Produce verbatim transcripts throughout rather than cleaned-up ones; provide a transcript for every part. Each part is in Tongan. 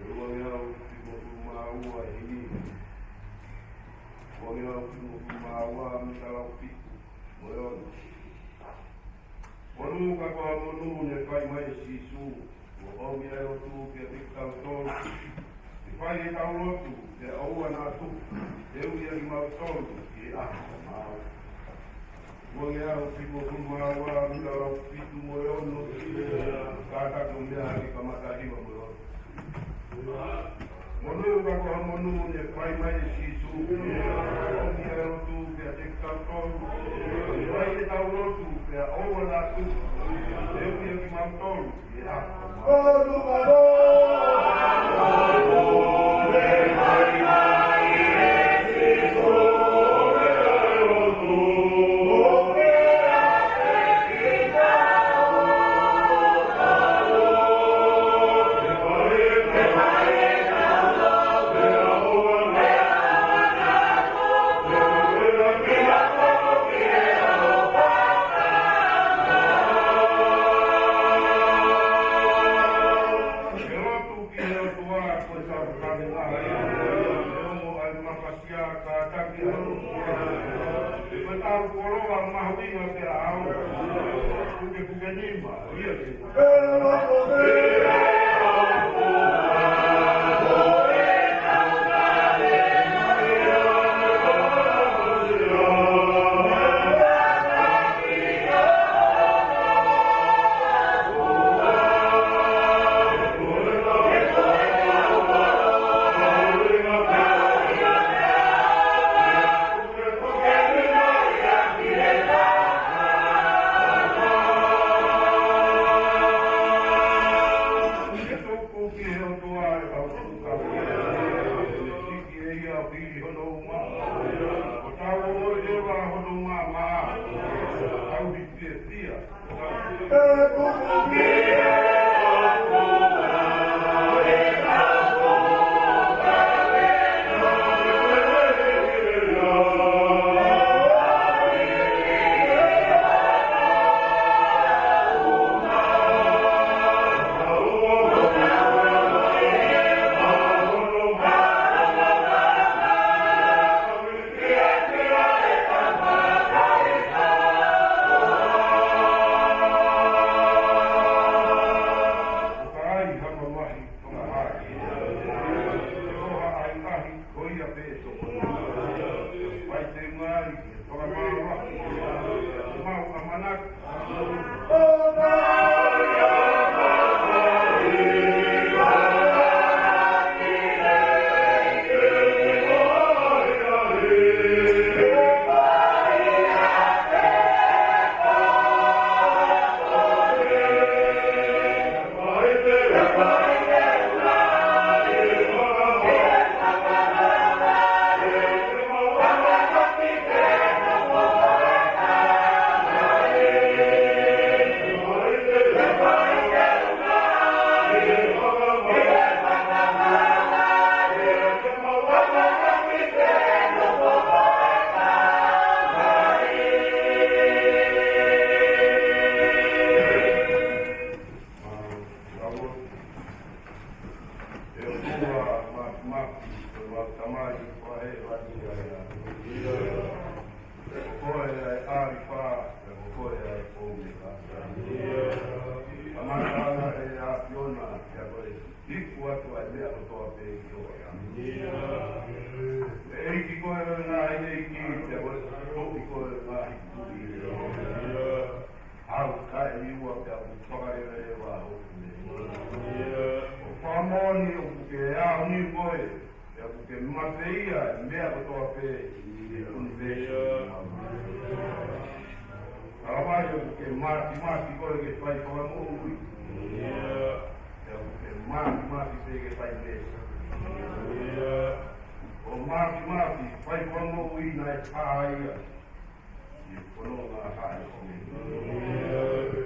Uangeau hivangofulu mā ua ʻi he himi. Uangeau hivangofulu mā ua mita lau fitu mo e ono. Monū ka ko ha monū ne fai mai ʻe Sīsū, ʻo ʻomi ʻa e lotu kiate kitautolu. Ke fai ʻetau lotu, pea ʻoua naʻa tuku, ke ui ʻa kimautolu ki he ʻaho ʻo maau. Uangeau hivangofulu mā ua mita lau fitu mo e ono, kātaki ʻo meʻa ʻaki kamata hiva mo e ono. Monū ka ko ha monū ne fai mai ʻe Sīsū, ʻomi ʻa e lotu kiate kitautolu. Fai ʻetau lotu, pea ʻoua naʻa tuku, ke ui ʻa kimautolu ki he ʻaho ʻo maau. Ke lotu ki he ʻOtua, ko e tau kane lahi, ʻe ongo ai mafasi ia, kātaki ʻa e ʻOtua. Ko e tau koloa mahuʻinga pea au. Pukepuke nima, ia ke. Ke tuku ki he ʻOtua ʻetau tuʻu kau. Siki ʻe ia ʻo pili hono uma. Ko tau ʻo leva hono uma mā. Tau hipiepia. Ko koe ʻa e ʻAlifa, pea ko koe ʻa e ʻOmeka. Kamata ʻa e ʻAfiona, pea ko e hiki atu ʻa e meʻa kotoa pē ki ho ʻao. ʻEiki koe ʻo e ngaahi ʻeiki, pea ko e Tuʻi koe ʻo e ngaahi tuʻi. ʻAu kae liua pea ʻoku fakaleleleva hoku meʻa. ʻOku fakamoʻoni ʻoku ke aoni koe, pea ʻoku ke mafeia ʻa e meʻa kotoa pē ʻi he ʻunivēsi. Kae ʻoku ke māfimafi koe ke fai fakamoʻui, pea ʻoku ke māfimafi pē ke fai meesi. ʻO māfimafi fai fakamoʻui naʻe hā ia ʻi he fononga ʻa Haʻa ʻIsileli.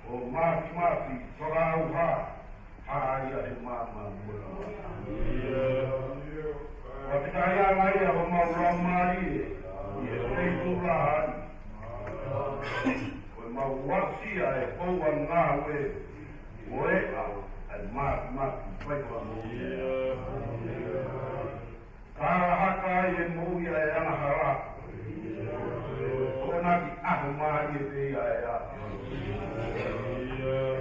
ʻO māfimafi fakaʻauha hā ia he maama mo e ua. ʻO te kai ʻa ia homau laumālie ʻi he feituʻu lahi. Ko e mau aʻusia e houa ngāue mo e ʻa e māfimafi. Mai ko amo. Ka haka ai e moʻui ʻa e angahala, ko ʻena ki ʻaho mālie pē ia ʻe ia.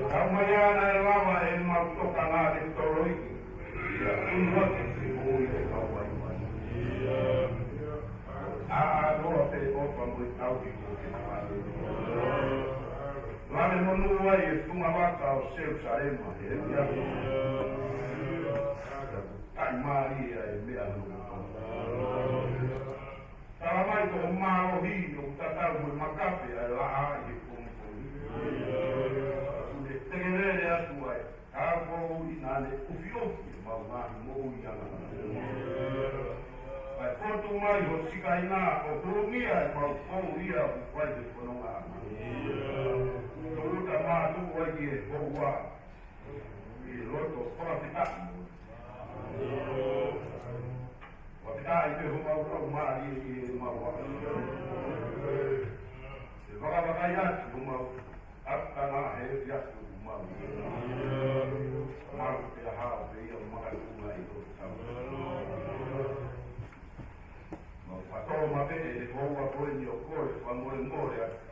Kau mai ʻana ʻe lava ʻemau tokanga ke toloi ia, ʻunuaki ke moʻui ʻe kau mai mai. ʻA, ʻa, noa pē ʻofa mo e tauhi ko ke fale. Lale monū ai e funga vaka ʻo Selusalema he efiafi. Taʻimālie ʻa e meʻa no. Tala mai ko e mālohi ʻoku tatau mo e makape ʻa e laʻā ʻi he pongipongi. ʻOku ne tekelele atu ai. Ka ko ʻi naʻa ne ʻufiʻufi ʻemau ngaahi moʻui ʻana. Kae fotu mai ho sikaina ʻo tulungia ʻemau pou ia ʻoku fai he fononga ʻana. Tuluta mātuʻu ai ki he houa. ʻI loto fakafetaʻi. Fakafetaʻi pē homau laumālie ʻi heʻemau ʻaho. ʻE vakavakai atu homau ʻapitanga he efiafi ʻoku mau. Malu pē ʻa hao pē ia maka tunga ʻi ho tau. Mau fatongia pē ʻe he houa ko eni ʻo koe fakamolemole atu.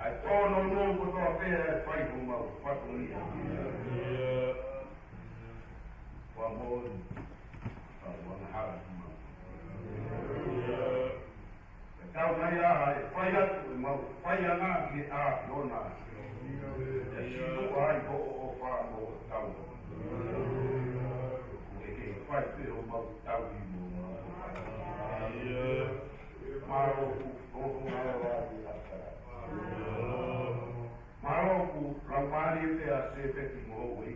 ʻAi tōnounou kotoa pē ʻa e fai homau fatongia. Fakamolemole. Fakamolemole. Tau mai ʻa e fai atu ʻemau fai ʻana ki he ʻAfiona. ʻE siʻi ai hoʻo ʻofa mo e tau. ʻE ke fai pē homau tauhi mo homau ʻofa. Mālō ʻoku ʻoho ngā ʻa e ʻAfiona. Mālō ʻoku laumālie pē ʻa Sēpeki mo Hoʻui.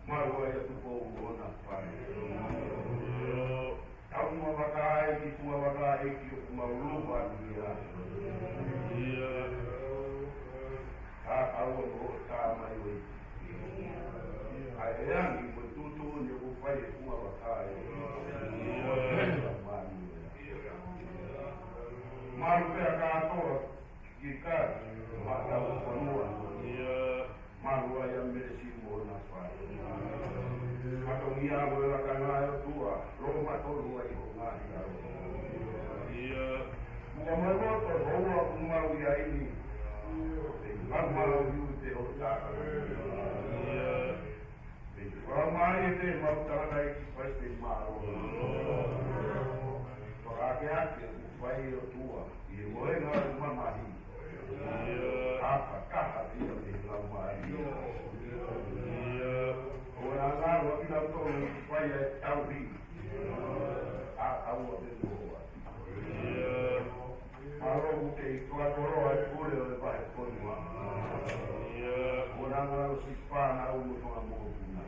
Mālō ai ʻa Tupou mo hona fale. Kau mo vaka ai ki tua vaka ai ki ʻoku mau luva ni ia. Ka kau mo tā mai oi. ʻAi e angi mo tutu ni ʻoku fai e tua vaka ai. Mālō pē ʻa kātoa. Ki ka, ma tau fonua. Mālō ai ʻa Melesi mo hona fale. Fatongia mo e lakanga ʻo e ʻOtua, lōmatolu ai ho ngaahi ʻao. Muka mai moto, houa ʻoku mau ʻi ai ni. Pea mau ʻi ute ho tā. Pea fakamālō ʻi he mau tangata ʻi Kalaisi pea mālō. Fakaakeake ʻoku fai ʻe he ʻOtua ʻi he mohenga ʻo e mamahi. Fakataha ia mei he laumālie. ʻO na ngalo ʻa kinautolu ʻoku fai ʻa e tauhi. ʻA, ʻa ua pē mo hoa. Mālō ʻoku kei fakakoloa e pule ʻo e vahefonua. ʻO na ngalo siʻi fānau mo e fanga mokopuna.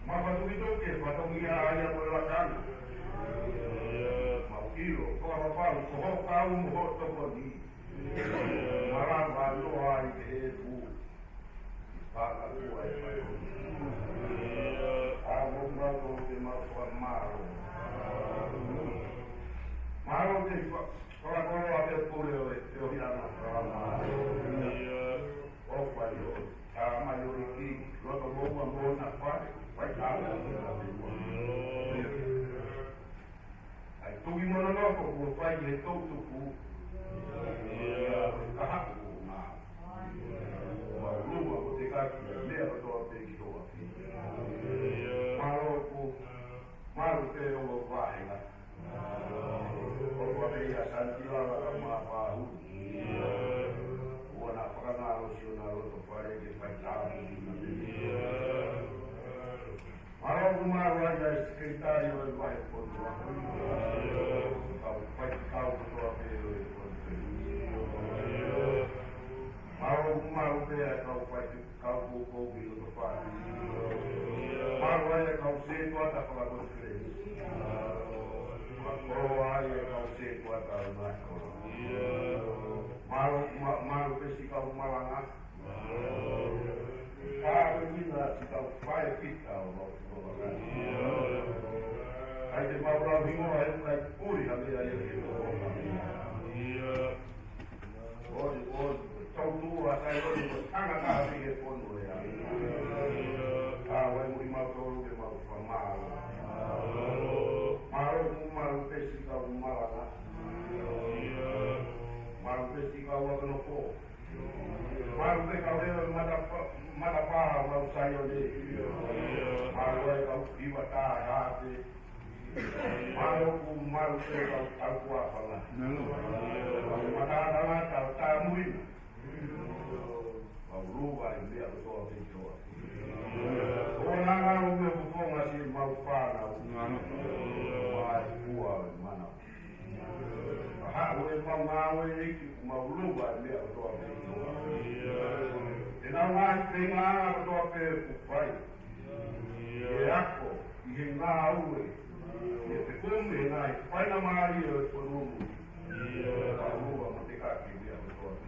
Mafatukituki e fatongia ʻa ia mo e lakanga. Mau ʻilo, ko e fafau, ko hoʻo kau mo hoʻo tokoni. Malava noa ai ke he fu. Paka kuai. ʻA mo mau tō ke mau fakamālō. Mālō te fa-, fakakoloa pē pule ʻo e, te o hia na fakamālō. ʻOfa ʻi ho, ʻa mai ʻo iki, loto mo ua mo na fai, fai tā mo na pē ua. ʻAi tuki mono nofo kuo fai he toutuku. Ka haku ko ngā. Ua luma ko te kaki a mea kotoa pē ki toa. Mālō ʻoku, mālō pē ʻo vahenga. ʻOku ʻa pē ia Santilala ka mā pāhu. ʻOua na fakangalo siʻona loto fale ke fai tāpuni na pē. Mālō ʻoku mālō ai ʻa e sekelitali ʻo e vahefonua. Kau faifekau kotoa pē ʻo e konifesi. Mālō ʻoku mālō pē ʻa e kau faifekau koukou ki loto fale. Mālō ai ʻa e kau sētuata fakakonifesi. Mālō ai ʻa e kau sētuata ʻo e ngaahi kolo. Mālō, mā-, mālō pē siʻi kau malanga. Ka ko e ʻuhinga siʻi kau faifekau mau fononga. ʻAi te mau lau hingoa he ʻikai puli ha meʻa ia ke fononga. ʻOni, ʻoni, ko e Kau tuʻu ʻa Saione ko e tangata ʻa e fonu ē. Ka ʻoku ʻi ai mo kimautolu ke mau fakamālō. Mālō ʻoku malu pē siʻi kau malanga. Malu pē siʻi kau akonofo. Malu pē kau lele mata pa-, matapā ʻo mau Saione. Mālō ai kau hiva tā ʻa e ʻapi. Mālō ʻoku malu pē kau taukuapanga. Mālō. Kau mataʻatanga, kau tāmuina. Mau luva ʻi he meʻa kotoa pē ʻi he ʻOtua. ʻOua naʻa ngalo mo e fofonga siʻemau fānau. Mālō. Mai kua e mana. Haʻu ʻemau ngāue ʻEiki, mau luva ʻi he meʻa kotoa pē ʻi he ʻOtua. ʻEnau ngaahi feinga kotoa pē ʻoku fai. ʻI he ako, ʻi he ngāue, ʻi he fekumi he ngaahi faingamālie ʻo e fonua mui. Mau luva mo tekaki ʻi he meʻa kotoa pē.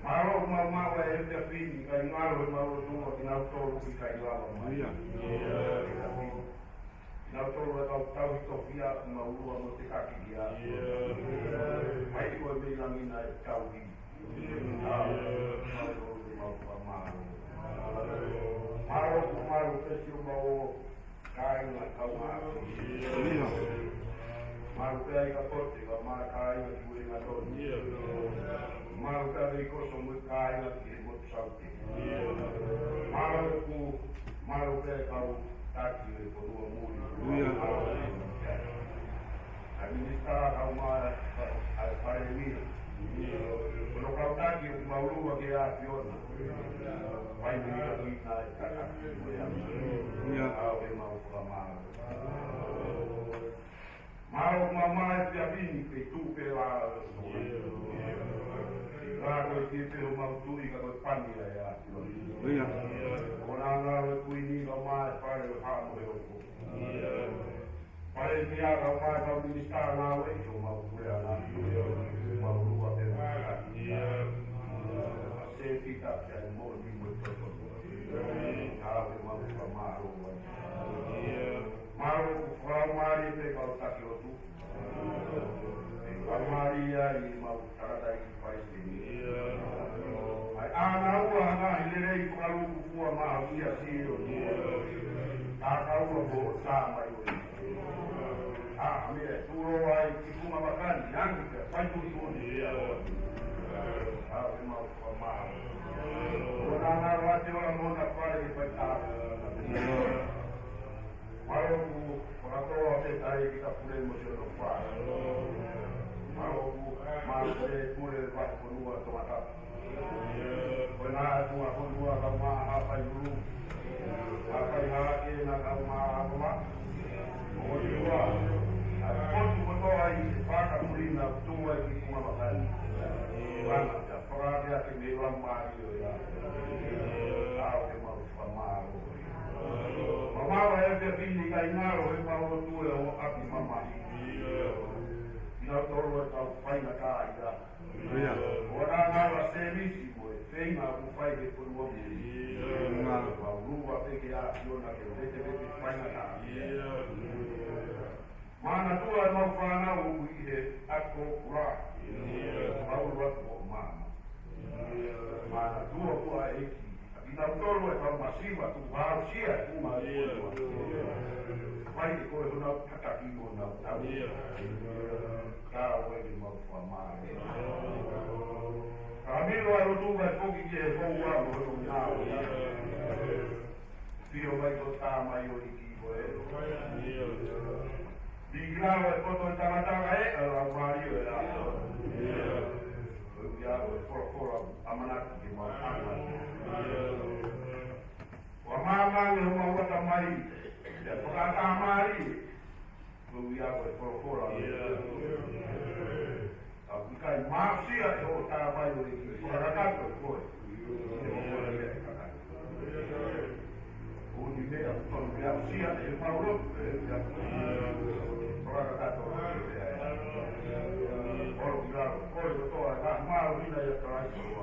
Mālō ʻoku mau maʻu ʻa e efiafi ni, ʻikai ngalo ʻemau lotu ʻa kinautolu ʻoku ʻikai lava mai. Kinautolu ʻa e kau tauhi tofiʻa, mau luva mo tekaki ia. Mai ko e mei langi naʻe tauhi. Mālō ʻoku mau fakamālō. Mālō ʻoku malu pē siʻemau kāinga kaungā. Malu pē ʻa e ʻIka Pote, kae ʻumaʻā e kāinga ki Uelingatoni. Malu pē ʻa e Veikoso mo e kāinga ki he motu Saute. Mālō ʻoku malu pē kau taki ʻo e fonua mui. ʻA e minisitā kae ʻumaʻā ʻa e palēmia. Ko hono kau taki ʻoku mau luva ki he ʻAfiona. Fai mo e ʻuhinga ʻo e kaka. Ia. ʻOku mau fakamālō. Mālō ʻoku mau maʻu ʻa e efiafi ni pea tuʻu pē lā. Lā ko e kiʻi pē homau tuʻi ka ko e pani ʻa e ʻAfiona. Ia. ʻOua naʻa ngalo e Kuini kae ʻumaʻā e Fale ʻo Haʻa Moheofo. Palēmia kae ʻumaʻā e kau minisitā ngāue ʻi homau puleʻanga. Mau luva pē mo e kaka. Sēpita pea mo ni mo e toto. Ka ʻoku mau fakamālō ai. Mālō ʻoku fakamālō pē kau taki lotu. Fakamālō ai ʻemau tangataʻeiki palesiteni. ʻA ia ʻoku ʻi ai ʻa e ngaahi lelei fakalūkufua maʻa e siasi ʻo e ʻOtua. Ka ʻoku ʻi ai mo e tamaioʻeiki. ʻA, meʻa ʻe tuʻu ai ki Kumamākani, angi pē, fai tuʻutuʻuni. ʻA, ʻoku mau fakamālō. ʻOua naʻa ngalo ʻa e ola mo hona fale ke fai tā. Mālō ʻoku fakatō ʻa e tai ki he pule mo siʻono fā. Mālō ʻoku malu pē pule vahefonua Tongatapu. Ko e ngaahi tuʻunga fonua kae ʻumaʻā Haʻapai Hulu. Haʻapai Hahake na kae ʻumaʻā Haʻapai. ʻO ʻiloa. ʻA e potu kotoa ʻi he faka muli na tuʻu ai ki Kumamākani. Lana, ia, fakaakeake mei he laumālie ʻo e ʻAfiona. ʻOku mau fakamālō. Mau maʻu ʻa e efiafi ni ʻikai ngalo ʻemau lotu ʻi he ʻapi mamahi. Kinautolu ʻa e kau faingataʻaʻia. Ia. ʻOua naʻa ngalo ʻa e sēvisi mo e feinga ʻoku fai he fonua mui. Ia. Mau luva pē ki he ʻAfiona ke vetevete faingataʻaʻia. Ia. Manatua ʻemau fānau ʻi he ako kula. Ia. Mau luva ko mama. Ia. Manatua ʻa e ʻEiki. Kinautolu ʻa e kau masiva, tuku ke aʻusia, tuku ke aʻusia. Fai ʻe koe honau tataki mo honau tau. Ia. Ka ʻoku mau fakamālō. Ka milo ʻa e lotu mai foki ki he foua mo hono ngāue. Fio mai ko e tamaioʻeiki ko ē. Miki lalo e poto e tangata ē, ʻa e laumālie ʻo e ʻAfiona. Ko ia ko e folofola ʻamanaki ke mau ʻamanaki. Ko e māmani homau ʻatamai, ʻe fakatamai. Ko ia ko e folofola. Ka ʻoku ʻikai aʻusia ʻe hoʻo tamaioʻeiki, fakakakato koe. Ko e meʻa ʻoku totonu ke aʻusia ʻe he mau lotu, ʻe he fakakakato koe. ʻOlo ki lalo, koe kotoa, ka mau hina ia Kalaisi ʻo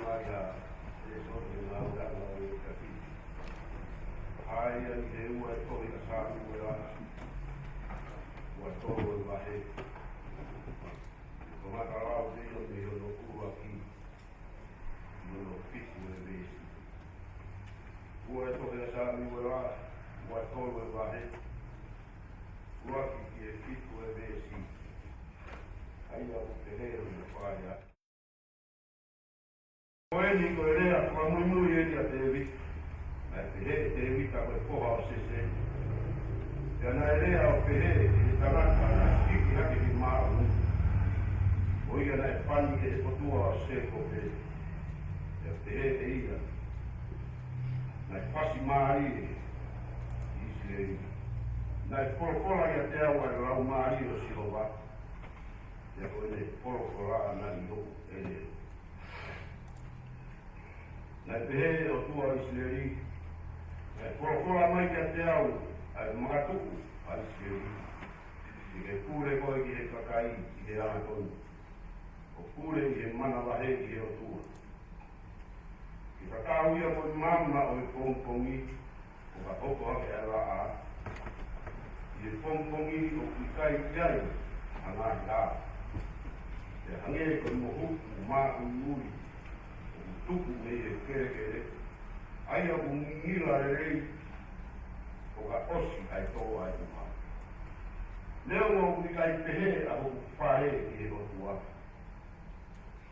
Mai ʻa e lēsoni ʻi he Ngāue ʻa e Kau Taki. ʻA ia ʻi he ua e tohi ʻa Samiuela, ua tolu e vahe. Ko e kamata lau pē ia mei hono ʻuluaki ki hono fitu e veesi. Ua e tohi ʻa Samiuela, ua tolu e vahe, ʻuluaki ki he fitu e veesi. ʻA ia ʻoku pehē hono fakalea. Ko eni ko e lea fakamuimui eni ʻa Tēvita. Naʻe pehē ʻe Tēvita ko e foha ʻo Sese. Pea naʻe lea ʻo pehē ki he tangata naʻe hiki hake ki māmani, ko ia naʻe pani ʻe he ʻOtua ʻo Sēkope. Pea pehē ʻe ia, naʻe fasi mālie ʻi ʻIsileli. Naʻe folofola ʻiate au ʻa e Laumālie ʻo Sihova. Pea ko ʻene folofola naʻe ʻi hoku ʻelelo. Naʻe pehē ʻe he ʻOtua ʻo ʻIsileli, naʻe folofola mai kiate au ʻa e makatuʻu ʻa ʻIsileli, ke ke pule koe ki he kakai ʻi he angatonu, ʻo pule ʻi he manavahē ʻi he ʻOtua. Ke tatau ia mo e maama ʻo e pongipongi, ʻo ka hoko hake ʻa e laʻā ʻi he pongipongi ʻoku ʻikai ʻi ai ha ngaahi ʻā. Pea hangē ko e mohuku māʻuiʻui ʻoku tupu mei he kelekele, ʻa ia ʻoku ngingila lelei ʻo ka ʻosi ʻa e tō ʻa e ʻuha. Neongo ʻoku ʻikai pehē ʻa hoku fale ki he ʻOtua,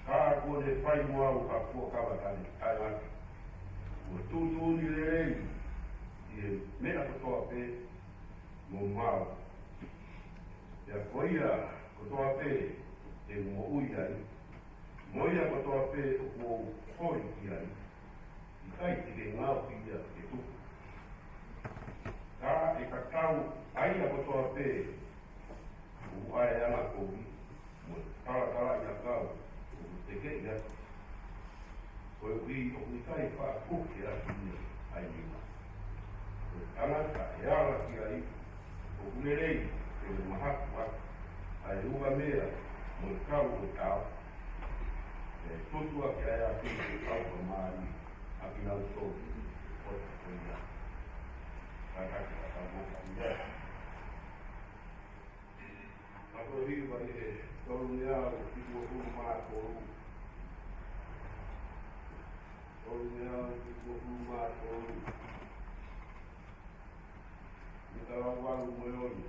ka kuo ne fai mo au ha fuakava taʻengata. Kuo tuʻutuʻuni lelei ʻi he meʻa kotoa pē mo mau. Pea ko ia kotoa pē te u moʻui ai, mo ia kotoa pē ʻoku ou holi ki ai, ʻikai te ke ngaohi ia ke tupu. Ka ʻe tatau ʻa ia kotoa pē ʻoku ʻi ai ʻa e angakovi mo e talatalaʻiʻakau ʻoku tekeʻi atu, koeʻuhi ʻoku ʻikai faʻa puke atu ia ʻa e nima. Ko e tangata ʻe ala ki ai, ʻoku lelei ke ne mahaku atu ʻa e ʻuha meʻa mo e kau ʻo e tao, ʻe tutu ʻaki ʻa e ʻapi ʻo e kau fakamālie ʻa kinautolu ʻoku ʻi ai. Kātaki ʻa e kau moka ia. Ka ko e hiva ʻi he tolungeau fitungofulu mā tolu. Tolungeau fitungofulu mā tolu. Mei he lau valu mo e ono.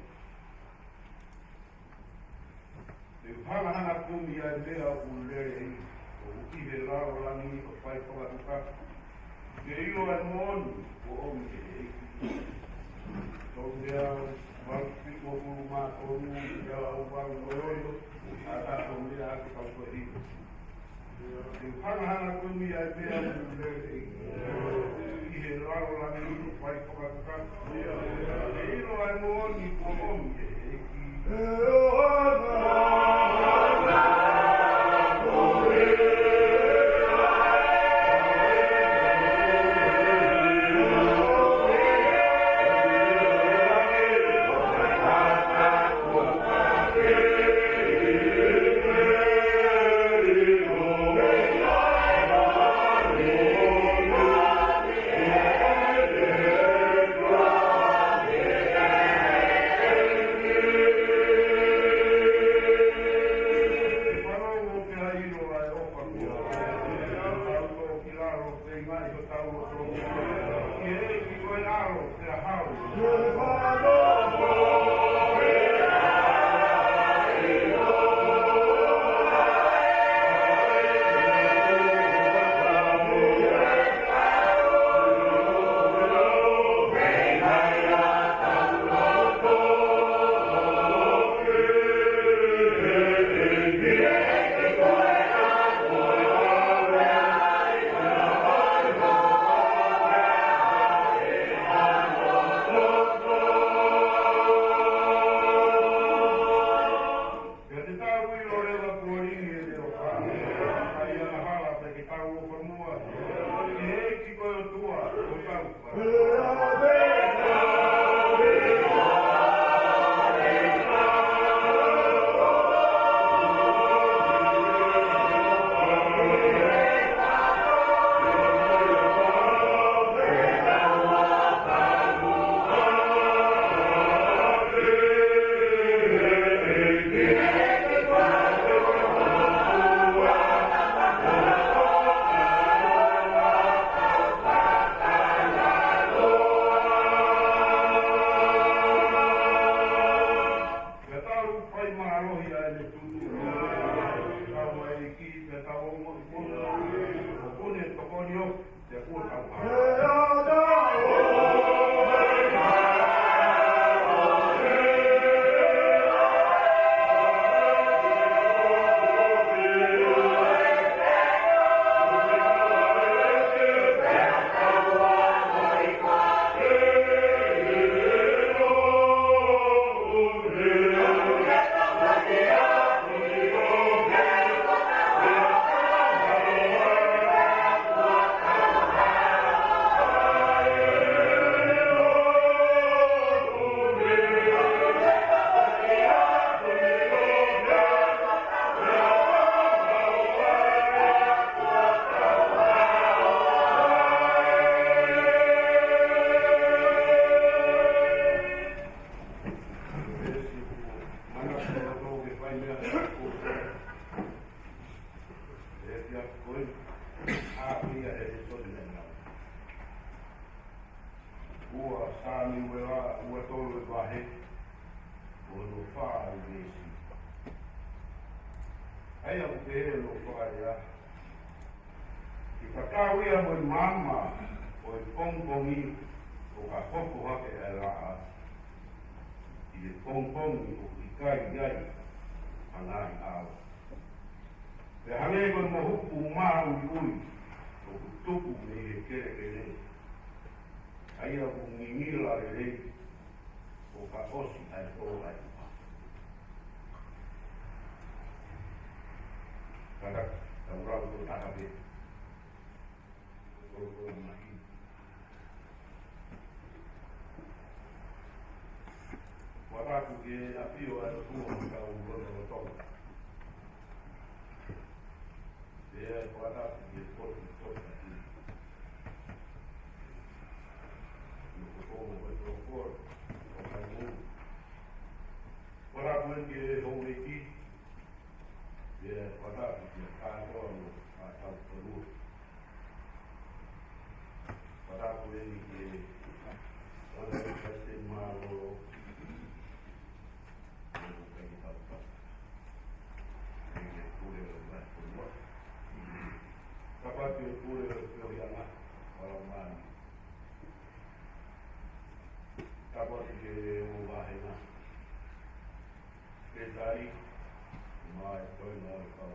Te u hangahanga kumi ʻa e meʻa ʻoku lelei ʻoku ʻi he lalo langi ʻo fai fakatuka, ke ʻilo ʻa e moʻoni kuo ʻomi ʻe he ʻEiki. Tolungeau fitungofulu mā tolu, mei he lau valu mo e ono, ʻa e taha meʻa ʻa e kau ko e hiva. Te u hangahanga kumi ʻa e meʻa ʻoku lelei ʻi he lalo langi ʻo fai fakatuka, ke ʻilo ʻa e moʻoni kuo ʻomi ʻe he ʻEiki. Pea te tau ʻilo leva kuo lingi ʻene ʻofa, ʻa ia naʻe hala pea ke tau ʻofa muʻa ki he ʻEiki ko e ʻOtua, ʻo tau. Ua Samiuela, ua tolu e vahe, hono fā e veesi. ʻA ia ʻoku pehē hono fakalea: Ke tatau ia mo e maama ʻo e pongipongi ʻo ka hoko hake ʻa e laʻā ʻi he pongipongi ʻoku ʻikai ai ha ngaahi ʻao. Pea hangē ko e mohuku māʻuiʻui ʻoku tupu mei he kelekele, ʻa ia ʻoku ngingila lelei ʻo ka ʻosi ʻa e tō ʻa e tuʻa. Kātaki, tau lau tō taha pē. Ko e, ko e mahi. Fakatapu ki he ʻafio ʻa e ʻOtua ʻi hotau lotolotonga. Pea fakatapu ki he potu tokoni. Mo e kotoa mo e tokoni, ʻo kai mou. Fakatapu ki he houʻeiki. Pea fakatapu ki he kātoa mo e kātau tonu. Fakatapu eni ki he ʻOtua Palesiteni Mālōlō, mo e kau tau. Mo e pule ʻo e ngaahi fonua. Fakatapu ki he pule ʻo e feohiʻanga, ʻo e Laumālie. Fakatapu ki he ongo vāhenga. Pea tali, mo e toenga ʻo e kau,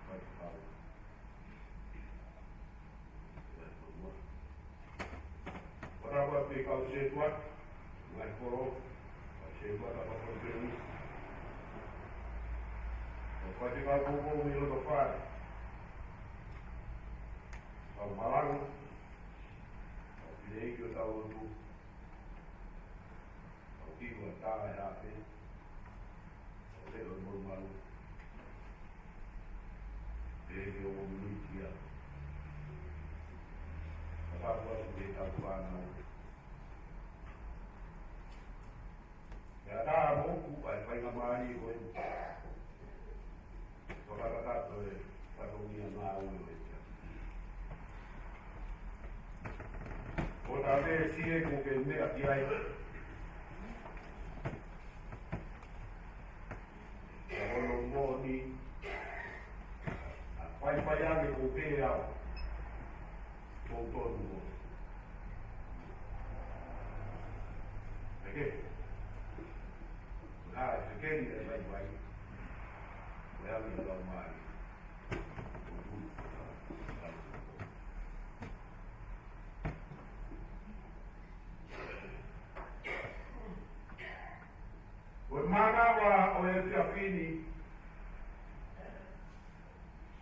kau, kau. Fakatapu ki he kau sētuata, ngaahi kolo, kau sētuata, kau kolo pēni. Fakatapu ki he kau poupou mei loto fale. Kau malanga, kau fineʻeiki ʻo tau lotu. Kau kiʻi ua tā e hape. Kau leʻo e molumalu. Pea ke o molumalu ia. Fakatapu atu ki he kau fānau. Pea tā mo ku ai fai ngā mālie ko e. Fakatapu e fatongia ngāue ʻo e tia. Ko tā me sie ko ke meʻa ki ai. Ka hono moʻoni, ʻa fai fai ake ko pē au. Ko tonu ko. Eke. Ka e fekeni e vai vai. Ko e ami lau mai. Ko e mānava ʻo e efiafi ni,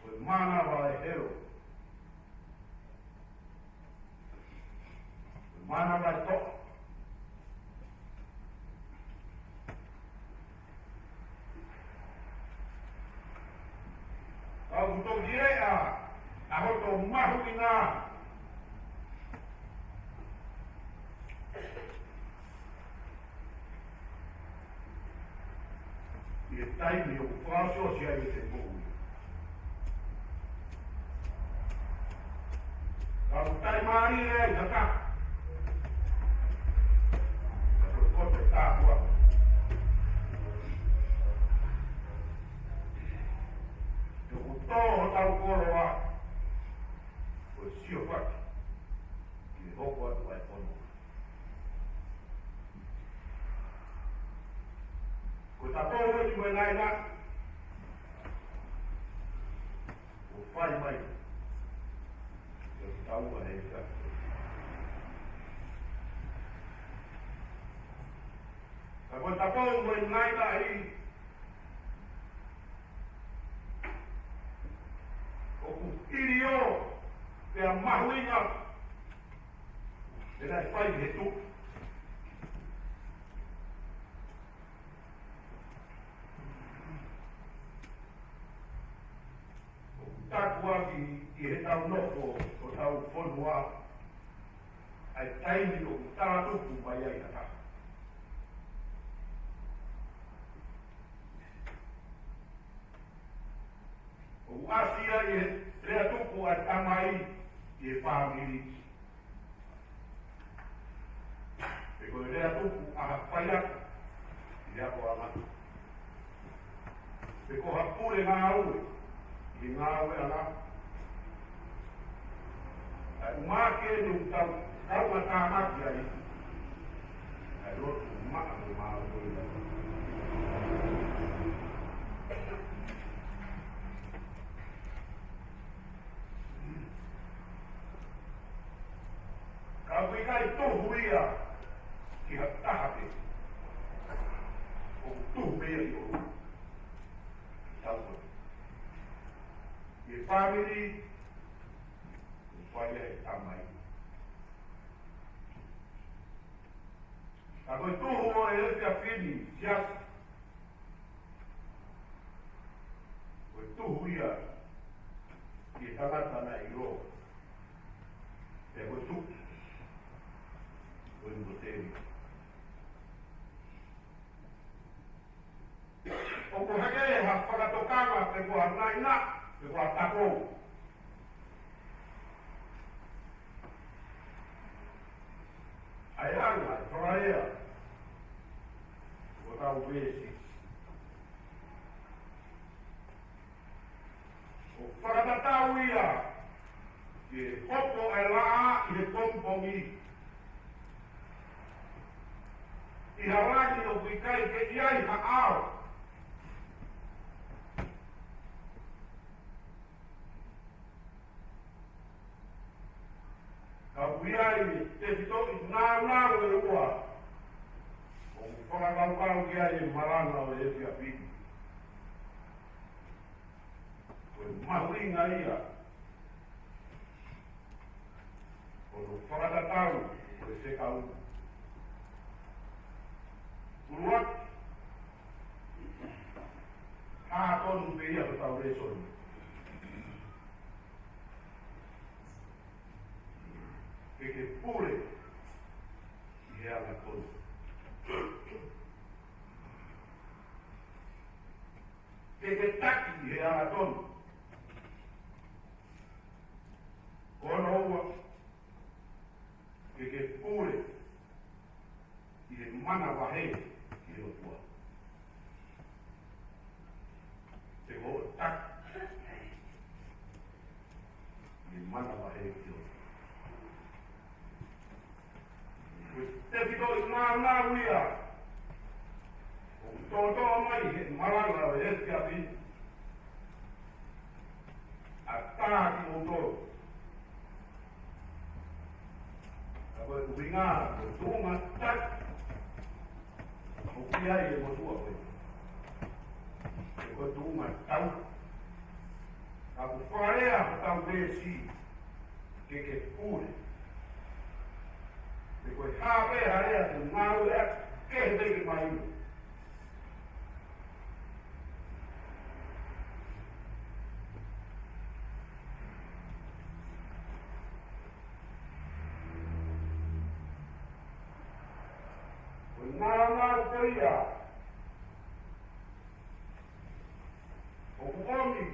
ko e mānava e helo. Mānava e toʻa. Ka ʻoku toki leʻa ʻa hoto mahuʻinga. ʻI he taimi ʻoku fakaʻosiʻosi ai e te moʻui. Ka ʻoku taʻimālie ai ha taha. Ka ko e koto e tāpuaki. ʻOku tō hotau koloa. Ko e siofaki ki he hoko atu ʻa e fonua. Ko e tapou eni mo e ngaahi ngaahi ʻoku fai mai ʻi he taua he ika. Ka ko e tapou mo e ngaahi ngaahi ʻoku ʻilio pea mahuʻinga, pea naʻe fai he tuʻi. ʻOku taku ʻaki ʻi heʻetau nofo hotau fonua ʻa e taimi ʻoku talatupu mai ai ha taha. ʻOku ʻasi ia ʻi he lea tupu ʻa e tamai ki he fāmili. Pe ko e lea tupu ʻa ha faiako ʻi he akoʻanga. Pe ko ha pule ngāue ʻi he ngāueʻanga. ʻA e ʻuhinga ke ne tau, tau ngata mai ai. ʻA e lotu maʻa mo mālōlō. Ka ʻoku ʻikai tuhu ia ki ha taha pē. ʻOku tuhu pē ia ʻi ʻolunga. Tau ko. ʻI he fāmili, ʻoku fai ia ʻe he tamai. Ka ko e tuhu ʻo e efiafi ni, siasi, ko e tuhu ia ki he tangata naʻe ʻilo. Pea ko e tuhu ko e nukoteli. ʻOku hake ha fakatokanga pe ko ha naina, pe ko ha tapou. ʻA e anga, ʻa e fakalea ʻo hotau veesi. ʻOku fakatatau ia ki he hopo ʻa e laʻā ʻi he pongipongi ʻi ha langi ʻoku ʻikai ke ʻi ai ha ʻao. Ka ʻoku ʻi ai e tefitoʻi nāunau ʻe ua ʻoku fakakaukau ki ai e malanga ʻo e efiafi ni. Ko e mahuʻinga ia ʻo hono fakatatau ʻo e fekau. ʻUluaki, hā tonu pē ia hotau lēsoni. Ke ke pule ʻi he angatonu. Ke ke taki ʻi he angatonu. Ko hono ua, ke ke pule ʻi he manavahē ki he ʻOtua. Ke ke taki ʻi he manavahē ki he ʻOtua. Ko e tefitoʻi nāunau ia ʻoku toʻotoʻo mai he malanga ʻo e efiafi ni. ʻAtā kimoutolu. Ka ko e ʻuhinga, ko e tuʻunga taki ʻoku ʻi ai e motuʻa ko ē. Ko e tuʻunga tau. Ka ʻoku fakalea hotau veesi, ke ke pule. Pe ko e hā pē ha lea te ngāue ʻaki, kehe pē ke maʻu. Ko e nāunau ko ia ʻoku ʻomi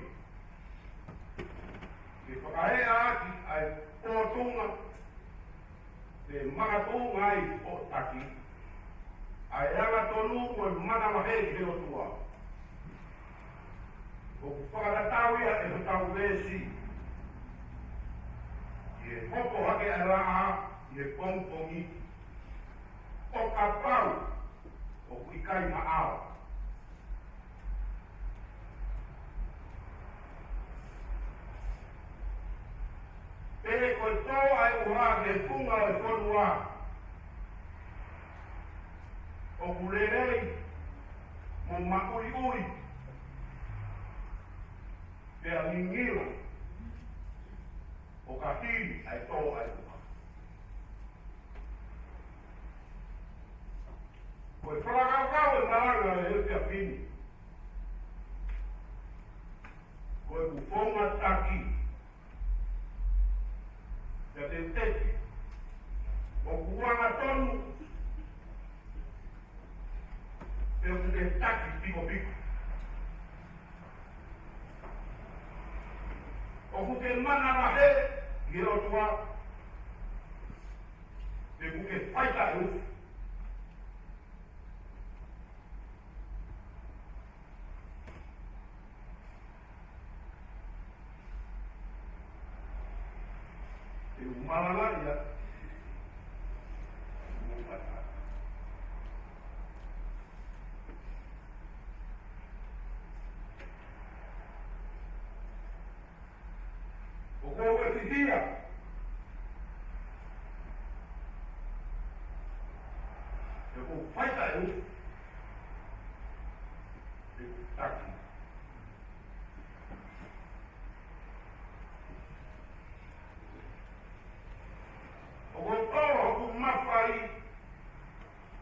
ke fakaeʻa ʻaki ʻa e pōtunga, pe makatuʻunga ʻi hoʻo taki ʻa e angatonu mo e manavahē ki he ʻOtua. ʻOku fakatatau ia ʻe hotau veesi Hopo hake ʻa e laʻā ʻi he pongipongi, ʻo kapau ʻoku ʻikai ha ʻao. Pea ko e tō ʻa e ʻuha ki he funga ʻo e fonua, ʻoku lelei mo maʻuiʻui, pea ngingila ʻo ka hili ʻa e tō ʻa e ʻuha. Ko e fakakaukau ʻo e malanga ʻo e efiafi ni, ko ʻeku founga taki, ka te teki ʻoku angatonu, pea ʻoku ke taki pikopiko. ʻOku ke manavahē ki he ʻOtua, pea ʻoku ke faʻa taʻeufi. Te u malanga ia. ʻOku ou fifia, ʻoku ou faʻa taʻeufi, ʻoku ou taki. ʻOku ou tō hoku mafai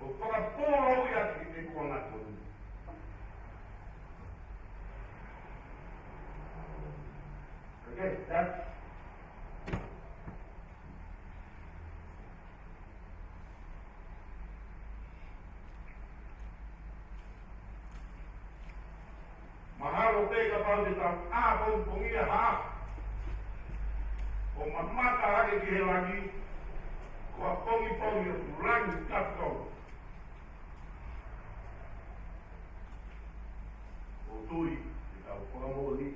ʻo fakapōloʻi ʻaki ʻeku angatonu. Okay, that's Mahalo pē kapau te tau ʻā pongipongia hā, ʻo mamata hake ki he langi, ko e pongipongi ʻoku langi tapu. ʻO tui, te tau fakamoʻoni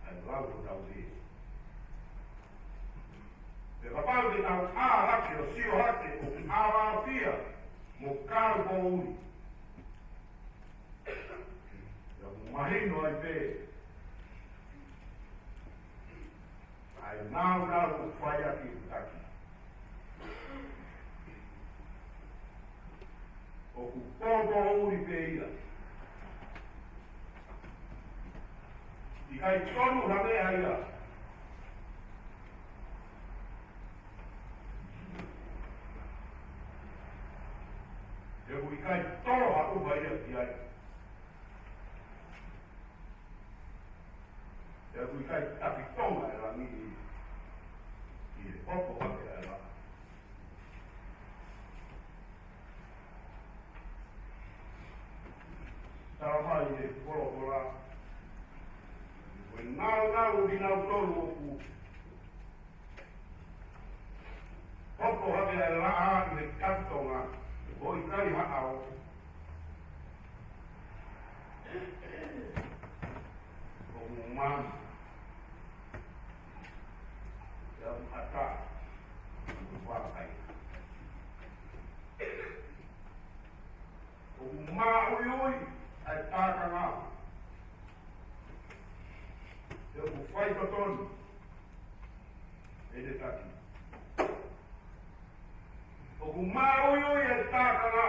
ʻa e lau ʻo tau pē. Pea kapau te tau ʻā hake ʻo sio hake ʻoku ʻāvaofia mo kaupoʻuli, ʻoku mahino ai pē ʻa e nāunau ʻoku fai ʻaki ʻeku taki. ʻOku kaupoʻuli pē ia. ʻIkai tonu ha meʻa ia. He ʻoku ʻikai tō ha ʻuha ia ki ai. He ʻoku ʻikai taki tonga e langi ʻi he hopo hake ʻa e laʻā. Tala mai ʻe he folofola, ko e nāunau ʻo kinautolu ʻoku hopo hake ʻa e laʻā ʻi he taki tonga, ʻo ʻikai ha ʻao, ʻoku manu, ʻoku ʻatā, ʻoku vakai. ʻOku māʻuiʻui ʻa e tākanga, ʻoku faitotonu ʻene taki. ʻOku māʻuiʻui ʻa e tākanga,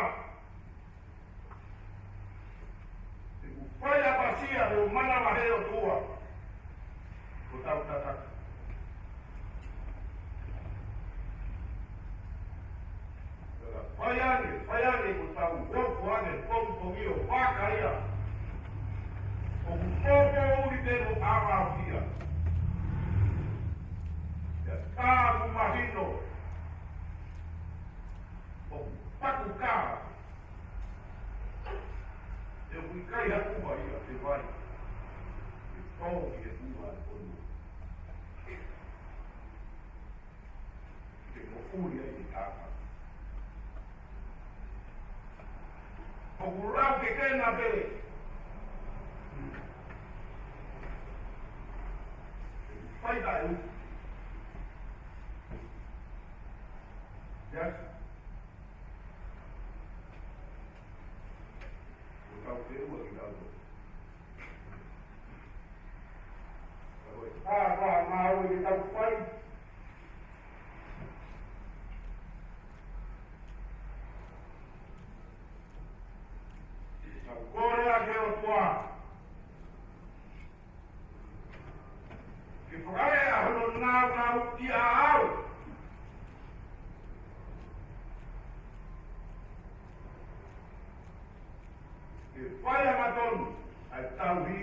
ʻoku faiʻapasia ʻo manavahē ʻOtua. Ko tau tataki. Pea fai ange, fai ange ko tau hoko ange pongipongi ʻo vaka ia. ʻOku kaupoʻuli pē mo ʻāvaofia. Pea ka ʻoku mahino ʻoku paku ka. He ʻoku ʻikai ha ʻuha ia ke vai. Ke tō ki he funga ʻo e fonua. Ke moʻui ai e tapa. ʻOku lau ke kena pē. Fai taʻeufi. Ia. Ko tau ke ua ki tau. Ka ko e, ka ko e mau ke tau fai. Tau kole ʻa e ʻOtua ke fakaʻea hono nāunauʻi ʻa au. Ke fai angatonu ʻa e tauhi,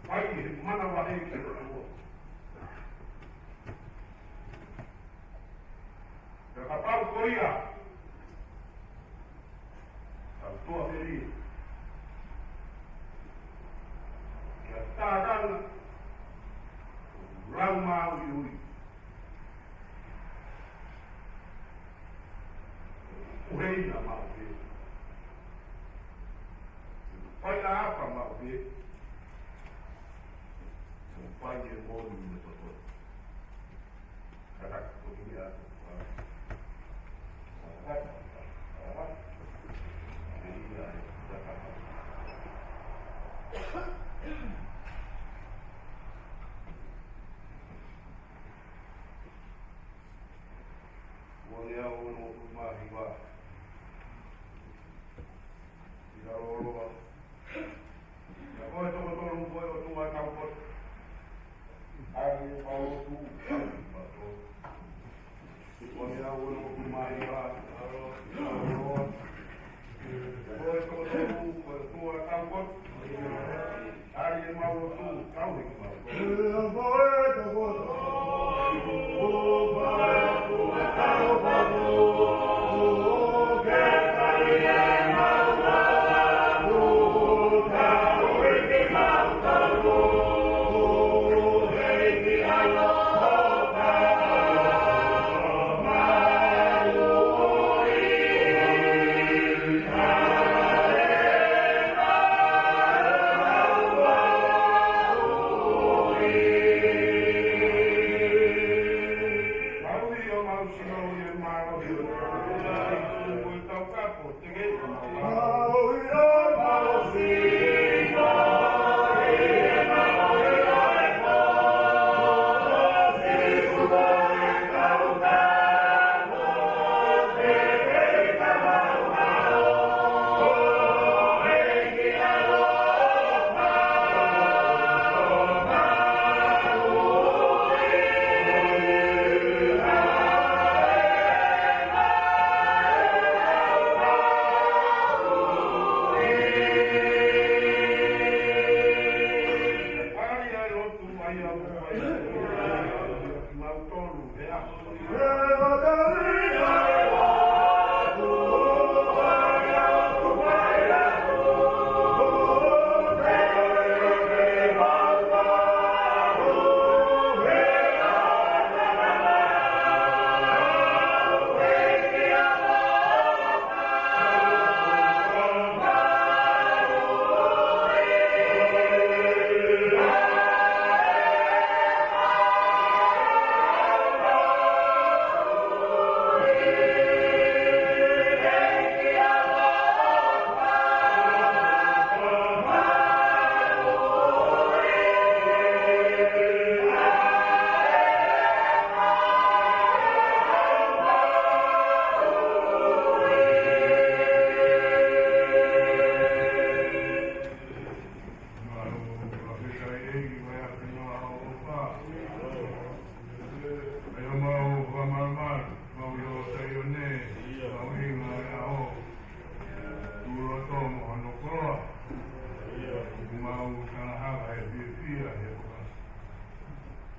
fai he manavahē ki he ʻOtua. Pea kapau ko ia, tau toa pē ia. Ke tātanga lau māuiui. Uheina maʻu pē. Fai ʻa apa maʻu pē. Fai e moʻoni mo e totonu. Ua ngeau ono mā hiva. ʻI he loloa. Ko e toko tolu ko e ʻOtua taupotu. ʻAi e mau lotu. Ko e au ono mā hiva. Ko e toko tolu ko e ʻOtua taupotu. ʻAi e mau lotu. Tau e mau lotu.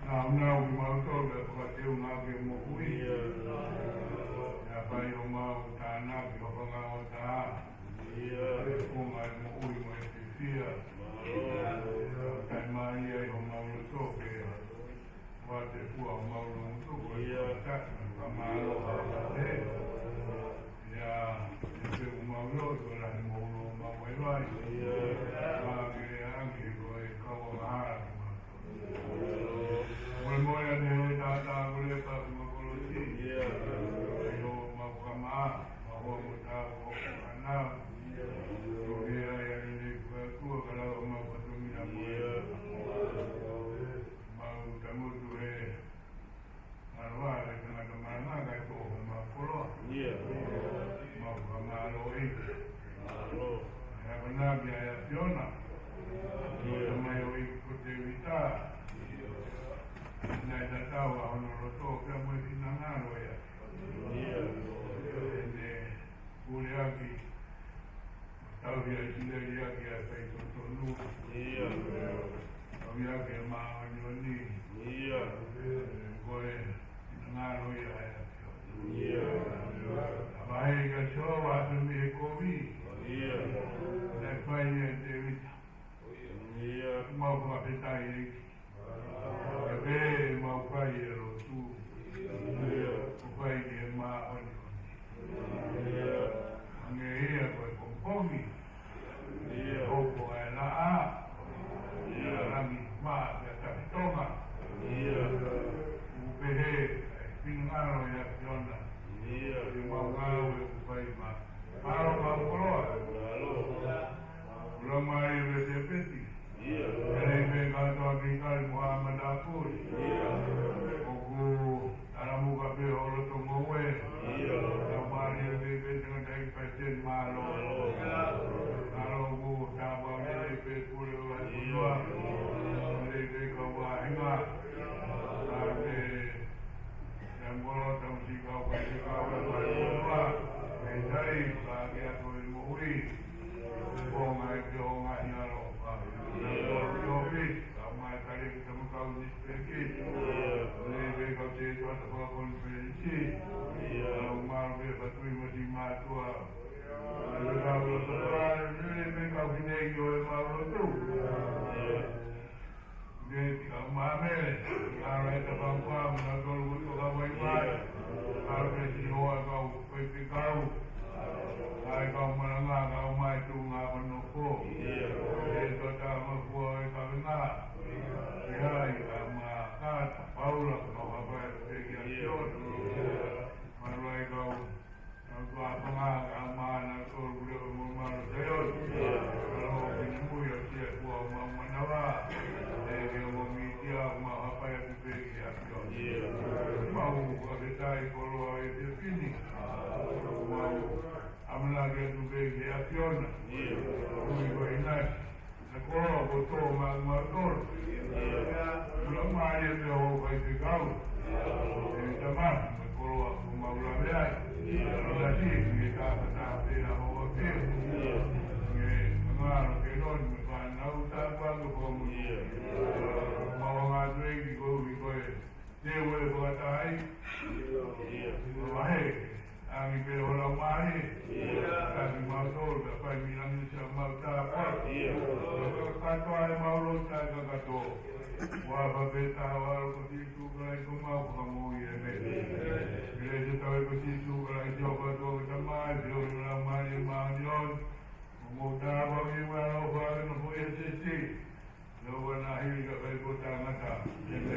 Naʻa nau ʻi mautolu ʻe fakateunga ke moʻui. ʻIa pai ʻo mau tānaki ʻo fakaʻotaha. ʻE konga e moʻui mo e fiefia. Kai mai ai ʻo mau loto ke ʻoatu e fua ʻo mau loto ko e taki ka mālō ha ʻe. ʻIa, ʻe te u mau loto la ni mau lo mau vai vai. Māke ange ko e kau a mahara ki mau. Moemoe ʻa e tātā kole pā ki makolosi. Naʻe tatau ʻa hono loto pea mo e finangalo ia. ʻEne puleʻaki, tauhi ʻa ʻIsileli ʻaki ʻa e faitotonu. Tauhi ʻaki e māʻoniʻoni. Ko e finangalo ia ʻa e ʻAfiona. Tamaiki ʻa Sihova ʻa e mei he kovi. Naʻe fai ʻe Tēvita. Mau fakafetaʻi ʻEiki. ʻE pē mau fai e lotu. Ko fai ki he māʻoniʻoni. Hangē ia ko e pongipongi. Hoko ʻa e laʻā. Langi, mā, pea tafitonga. ʻOku pehē ʻa e finangalo ʻa e ʻAfiona. Ke mau ngāue ʻoku fai ma. Mālō, mau koloa. Ula mai e vesepeti. Ia. Lelei pē kau toa ki kai mo ha matāpui. ʻOku talamuka pē ho loto ngoue. Tau mālie pē pē tenga tai kai ten mālō. Mālō ʻoku tāpau lelei pē pule ʻo e fonua. Lelei pē kau vahenga. Ka pē Ia molo tau si kau kai si kau e mai ua. Mei tai, ka ke ako i moʻui. Ko ngai ke o ngai alo. Ka ia ko i ofi, kau mai kare ki tamu kau ni speki. Lei pē kau te tua ta kua konferensi. Ia lau mau pē patui mati mātua. Ia lau lau sa kua, lei pē kau ki nei ki o e mau lotu. Ia. Nei ki kau māmele, kau e ta pangua, mo na tolu mo toka vaivai. Kau te si hoa kau koe ki kau. Kai kau malanga, kau mai tu ngā panofo. E to ta ma kua e kavenga. Ke ai, kau mā kata, paula, kau hapai, te ki a siot. Malu ai kau. Kau tua panga ka mana ko kule ko mo maro te o. Kalo kini mui o sia kua mau manava. E ke o mo mitia mau hapai atu pē ki a pio. Mau ka ke tai kolo a e te pini. Mau amana ke atu pē ki a piona. Ui ko inasi. Naʻe koloa ko tō ma ma tō. Ia. Ula mālie pē ho kai te kau. Ia. E tama, naʻe koloa ko maula mea. Ia. Ula si, me ka ka ta pē na ho wa pē. Ia. Me ngaro ke non, me pa na u ta pa ko ko mu. Ia. Mau ngā tue ki ko ui ko e. Te ue ko a tai. Ia. Ula he. Angi pē hola mai. Ia. Taki mau tolu, ka fai mi angi sia mau tā pa. Ia. Ka katoa e mau lo tā ka kato. Ua pa pē tā wa lo ko ti tu ka lai ko mau ka mo i e me. Ia. Ia te tau e ko ti tu ka lai te o ka to ka mai, te o i la mai e mau ni on. Mo tā pa mi wa lo pa no fo e te te. Lou ana hili ka fai ko tangata. Ia me